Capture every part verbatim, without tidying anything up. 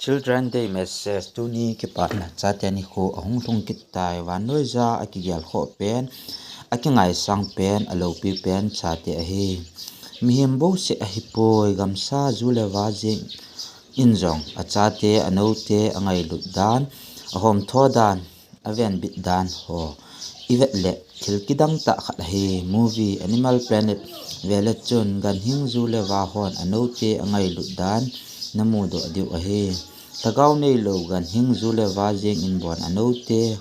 Children Day message. Tuni kipana chate nikho ahung lhung kit tai. Vannoija akigel khoh pen, akingaisang pen, alopi pen chate ahi. Mihem bouseh ahipoi, gamsa ju le va jeng in jong achate, anoute angailut dan, ahomtho dan, avenbit dan ho ivet le thil kidang tah khat ahi. Movie Animal Planet vele chun ganhing ju le va hon anoute angailut dan namudoh diu ahi. Lhagao neilou ganhing ju le va jeng in bon anoute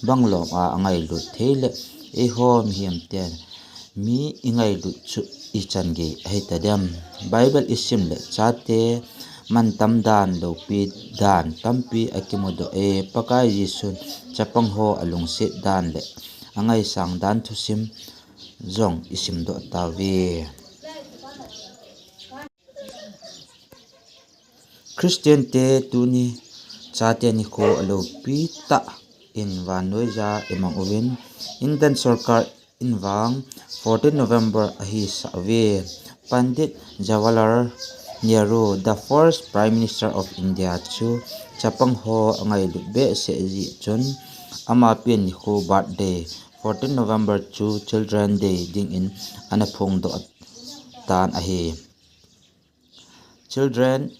bang lom a angailut thei le eiho mihem ten mi ingailut chu ichan gei ahitadem. Bible isim le chate mantam dan, lopi dan tampi akimudoh e. Pakai Jesun chapang ho alungset dan le angaisang dan thusim jong isimdoh tauve. Christian te tuni chate nikho alopi tah in vannoija imang uvin, Indian sorkar in vang fourteen November ahisah uve. Pandit Jawaharlal Nehru, the first Prime Minister of India chu chapang ho angailut behseh jeh chun ama pen nikho, birthday, fourteen November chu Children Day dingin ana phongdoh tan ahi. Children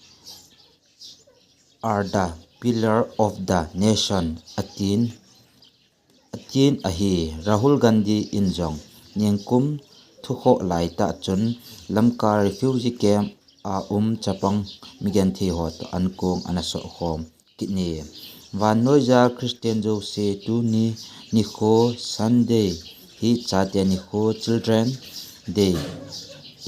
are the pillar of the nation, atin, atin ahi. Rahul Gandhi in jong nikum thukhoh laitah chun Lamka refugee camp a um chapang migenthei ho toh ankong ana sohkhom kit e. Vannoija Christian jouse tuni nikho Sunday hi chate nikho, Children Day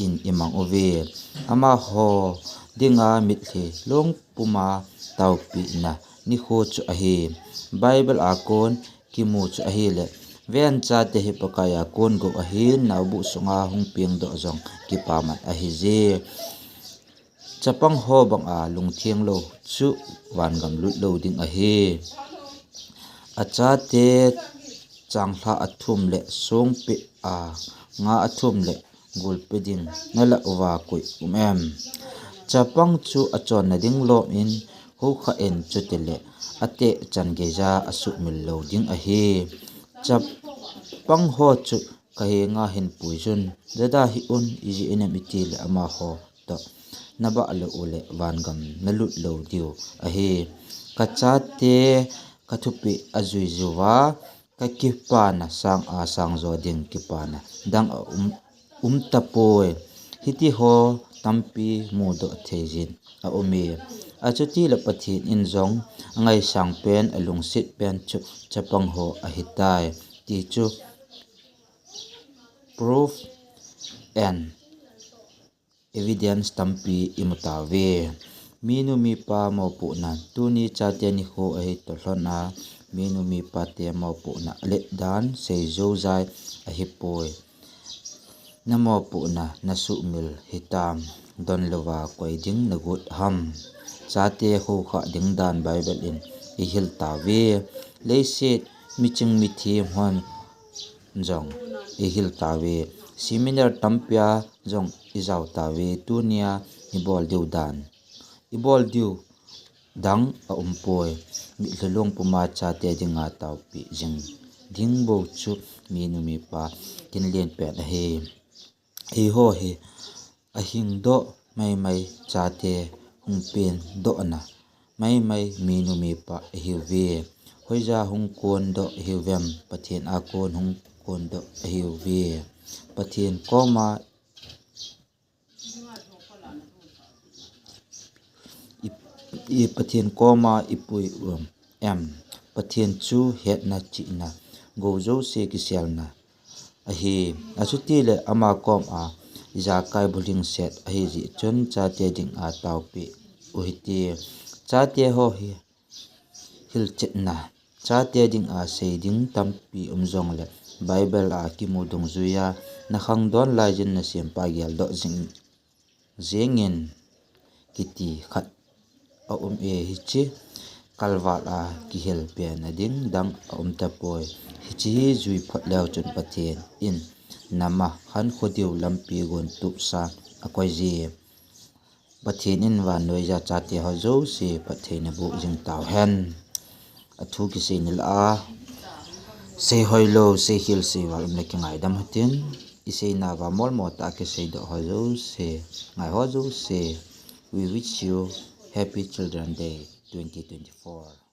in imang uve. Amaho dinga mitlhi long puma taopina nikho chu ahi. Bible a kon kimu chu ahile, ven chate hi Pakai a kon gou ahin, naobu sunga hung pengdoh jong kipaman ahije. Chapang ho banga lungtheng lou chu vangam lut lou ding ahi. Achate changlhah athum le songpeh a nga athum le gulpe ding nalah uva koi um em? Chapang chu achonna ding lom in hukha in chutile ateh chan geija asuhmil lou ding ahi. Chapang ho chu kahenga hin puijun, jada hih un, ijeh inem itile amaho toh nabah lou ule vangam nalut lou diu ahi. Kachate kathupeh ajui jiuva, kakipana sanga sangjo ding kipana dang aum, umtapoi. Hitiho tampi mudoh theijin aume. Achutile Pathen in jong angaisang pen, alungset pen chu chapang ho ahitai ti chu proof and evidence tampi imutauve. Minu mipa mopohna. Tuni chate nikho ahi toh lhona, minu mipate mopohna alet dan seijou jai ahipoi. Namopohna nasuhmil hitam, donlouva koi ding nagot ham? Chate khokhah ding dan Bible in ihil tauve. Leiset miching mithem hon jong ihil tauve. Seminar tampia jong ijao tauve. Tunia ibol diu dan, ibol diu dang aumpoi. Mitlhi long puma chate dinga taopeh jing ding bou chu minu mipa kinlen pen ahi. Hiho hi ahingdoh maimai chate hung pengdohna maimai minu mipa ahiuve. Hoija hung kondoh ahiuvem? Pathen a kon hung kondoh ahiuve. Pathen koma i, i Pathen koma ipui um em? Pathen chu hetna, chihna, gou jouse kiselna ahi. Achutile ama koma ijakai bulhingset ahijeh chun chate dinga taopeh uhite. Chate ho hi hilchetna, chate dinga sei ding tampi um jongle Bible a kimu dungjuia nakhangdon laijin nasempa geldoh jing, jengin kiti khat aum e. Hiche kalval a kihil pen a ding dang aumtapoi. Hiche hi jui phot leu chun Pathen in nama khankho diu lampi gon tupsa akoije. Pathen in vannoi a chate ho jouse phatthei naboh jing tauhen. Athu kisei nilai a, sei hoilou, sei khel, sei val umle kingaidam hitin. Isei nauva molmo tah a kiseidoh ho jouse, ngai ho jouse, we wish you happy Children Day twenty twenty-four.